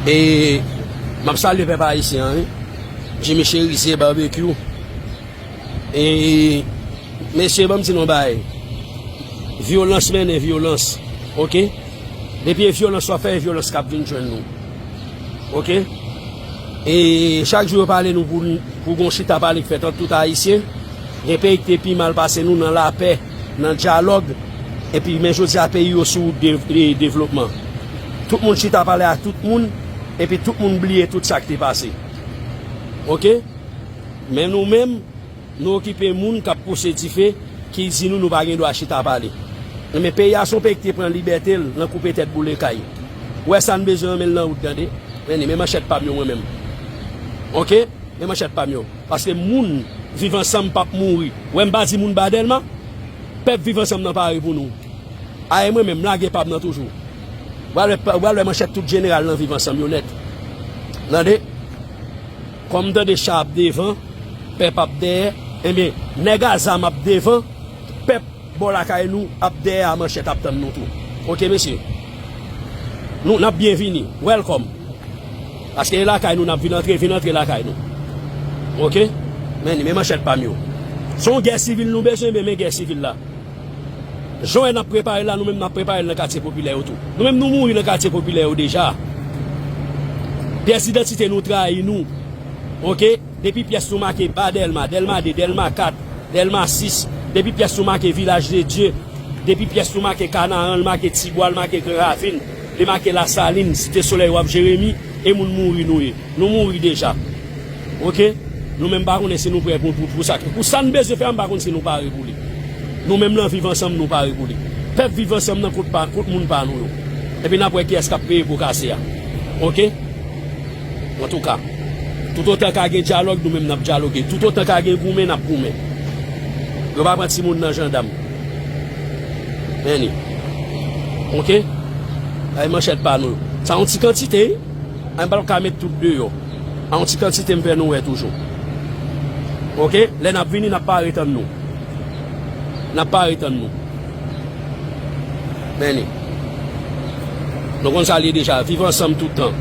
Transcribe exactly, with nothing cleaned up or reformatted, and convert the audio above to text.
E m ap salye pèp ayisyen an, wi. Jimmy Cherizier Barbecue. E mesye, ban m di nou yon bagay. Vyolans mennen vyolans. Oke? Depi e vyolans w ap fè, e vyolans k ap vin jwenn nou. Oke? E chak jou yo pale nou pou, pou gon chita pale k fèt ant tout ayisyen. Gen peyi ki te pi mal pase nou nan lapè, nan dyalòg. Epi men jodi a peyi yo sou wout de, de, devlopman. Tout moun chita pale ak tout moun, epi tout moun bliye tout sa k te pase. Oke? Men nou menm, nou okipe moun k ap pouse dife, ki di nou nou pa gen dwa chita pale. Men peyi a se yon peyi ki te pran libète l nan koupe tèt boule kay. Ou wè sa n bezwen, men l nan wout, tande. Men men manchèt pa m yo mwen menm. Oke? Men manchèt pa m yo. Paske moun Viv Ansanm p ap mouri. Ou wè m pa di moun ba Dèlma. Pèp Viv Ansanm nan pare pou nou. A e mwen menm, m lage pa m nan toujou. Ou pral wè, ou pral wè manchèt tout jeneral nan Viv Ansanm yo nèt. Tande? Kòm m tande cha ap devan, pèp ap dèyè, enben, nèg a zam ap devan, pèp bò lakay nou ap dèyè a manchèt ap tann nou tou. Oke, mesye? Nou, n ap byen vini. Welcome. Paske e lakay nou n ap vin antre, vin antre lakay nou. Oke? Men, men manchèt pa m yo. Se yon gè sivil nou bezwen, men, men gè sivil la. Jan wè n ap prepare l la, nou menm n ap prepare l nan katye popilè yo tou. Nou menm nou mouri nan katye popilè yo deja. Pyès idantite nou trayi nou. Oke? Depi pyès nou make ba Dèlma, Dèlma de, Dèlma kat, Dèlma sis, depi pyès nou make Vilaj de Dye, depi pyès nou make Kanaran, l make Tibwa, l make Gran Ravin, li make Lasalin, Site Solèy, w ap Jeremi, e moun mouri nou ye. Nou mouri deja. Oke? Nou menm pa konnen si nou prè pou, pou, pou sa. Pou sa n bezwen fè a, m pa konn si nou pare pou li. Nou menm nan Viv Ansanm, nou pare pou li. Pèp Viv Ansanm nan kot pa, kot moun pa nou yo. Epi n ap wè kiyès k ap peye po kase a. Oke? Antouka, toutotan ka gen dyalòg, nou menm n ap dyaloge. Toutotan ka gen goumen, n ap goumen. Yo pa pran timoun nan jandam. Men li. Oke? Ay manchèt pa nou. Sa yon ti kantite, wi. Ay m pa ka met tout deyò. A yon ti kantite m fè nou wè toujou. Oke? Lè n ap vini, n ap pare tann nou. N ap pare tann nou. Men li. Nou konn sa l ye deja. Viv Ansanm tout tan.